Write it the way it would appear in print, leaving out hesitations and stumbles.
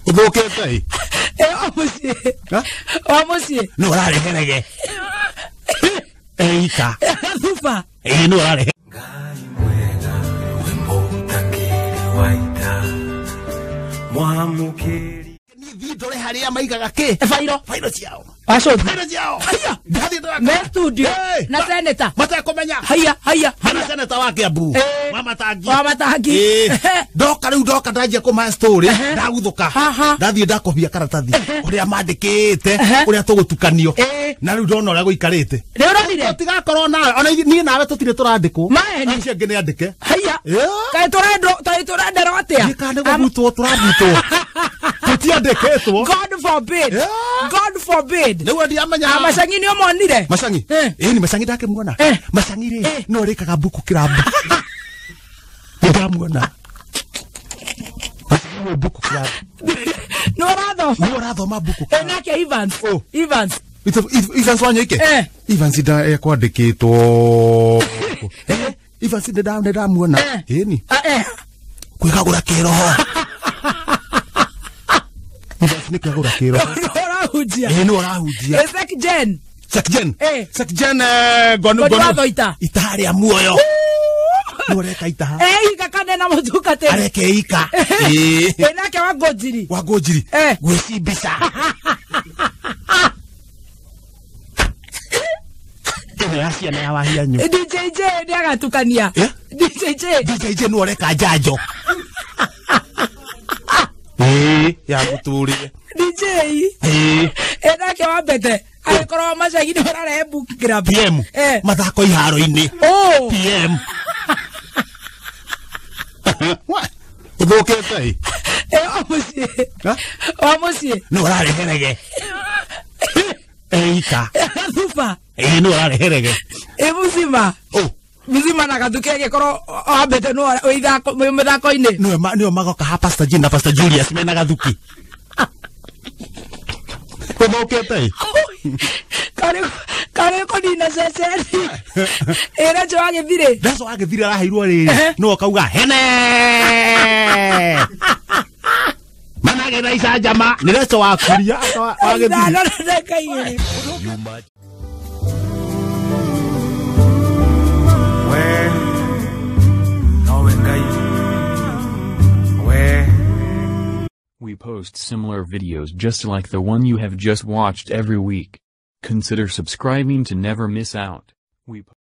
Ũthũkĩte ĩ? Wa mũciĩ. Ha? Wa mũciĩ. Nĩ ũrareherege eika. Thuba. Ĩ, nĩ ũrarehe. Ngai mwega wĩ mũtakĩrĩ wa ita mwamũkĩri. Niĩ thiĩ ndore harĩa maigaga kĩ? Bairo. Bairo ciao. Wacothi. Bairo ciao. Haiya. Ndathiĩ ndora. Me studio. Hey! Na seneta. Matekũmenya. Haiya, haiya. Hana seneta wa Kiambu. Eh. Wa matangi. Wa matangi. Eh. Ndoka rĩu, ndoka ndanjia kũmahe story. Ehe. Ndaguthũka. Haha. Ndathiĩ ndakobia karatathi ũrĩa mandĩkĩte Ehe. ũrĩa tũgũtukanio. Eh. Na rĩu ndona ũrĩa gũikarĩte. Nĩ ũronire? Tũtigakorwo nawe ona niĩ nawe tũtirĩ tũrandĩkwo. Maeni. Acio angĩ nĩ andĩke. Haiya. Yeah. Kaĩ tũrendwo, kaĩ tũrenderwo atĩa? Nĩ kana nĩ gũbutwo tũrabutwo. Tũtiandĩkĩtwo. God forbid. Yeah. God forbid. Rĩu ndiamenya. Ah, Macangi nĩ ũmonire? Macangi. Eh. Ĩni Macangi ndakĩmuona. Eh. Macangi rĩ Eh. no rĩkaga mbuku kĩrambu. Nĩndamuona. Macangi nĩ mbuku kĩrambu. Nĩ ũrathoma? Nĩ ũrathoma mbuku. Eh, nake Evans. Oh. Evans. Evans Wanyoike. Eh. Evans nda ekwandĩkĩtwo. Eh, Evans nĩndamuona. Eh. Ĩni. Ah, eh. Kwĩgagũra kĩroho. Evans nĩ kwĩgagũra kĩroho. Nĩ ũrahunjia. Ĩ, nĩ ũrahunjia. Eh, Sek Jen. Sekjen. Eh. Sekjen eh, ngonu Ngoni wa Thoita. Itaha rĩa muoyo. Nĩ ũreka itaha. Eh, ika kane na mũtungatĩri. Areke ika. Ĩ. Eh, nake wa Ngũnjiri. Wa Ngũnjiri. Eh. Gwĩcimbica. Ĩno ya ciana ya wahianyu. DJJ nĩ agatukania. Eh? DJJ. DJJ nĩ ũreka njanjo. Ĩ, ya mũtũrĩre. DJ. Ĩ. Eh, nake wa Mbete. Agĩkorwo Macangi nĩ ũrarehe book club. PM. Eh. Mathako iharo-inĩ. Oh. PM. Ũthũkĩte ĩ? Eh, wa mũciĩ. Ha? Wa mũciĩ. Nĩ ũrareherege eika. Thuba. Ĩ, nĩ ũrareherege. Ĩ, mũcima. Oh. Mũcima na Gathuke agĩkorwo wambete nĩ wĩ mĩthako-inĩ. Nĩwe magoka ha Pastor Jane na Pastor Julius mena Gathuki. Ũthũkĩte ĩ? Karĩ kũnina ceceni. Ĩ, Recho wa Gĩthirĩ. Reco wa Gĩthirĩ araheirwo rĩrĩ Ehe. nĩwe ũkauga hene managĩra icanjama nĩ Reco wa Kuria wa Gĩthirĩ. 5 na 2. We nowe Ngai we. We post similar videos just like the one you have just watched every week. Consider subscribing to never miss out. We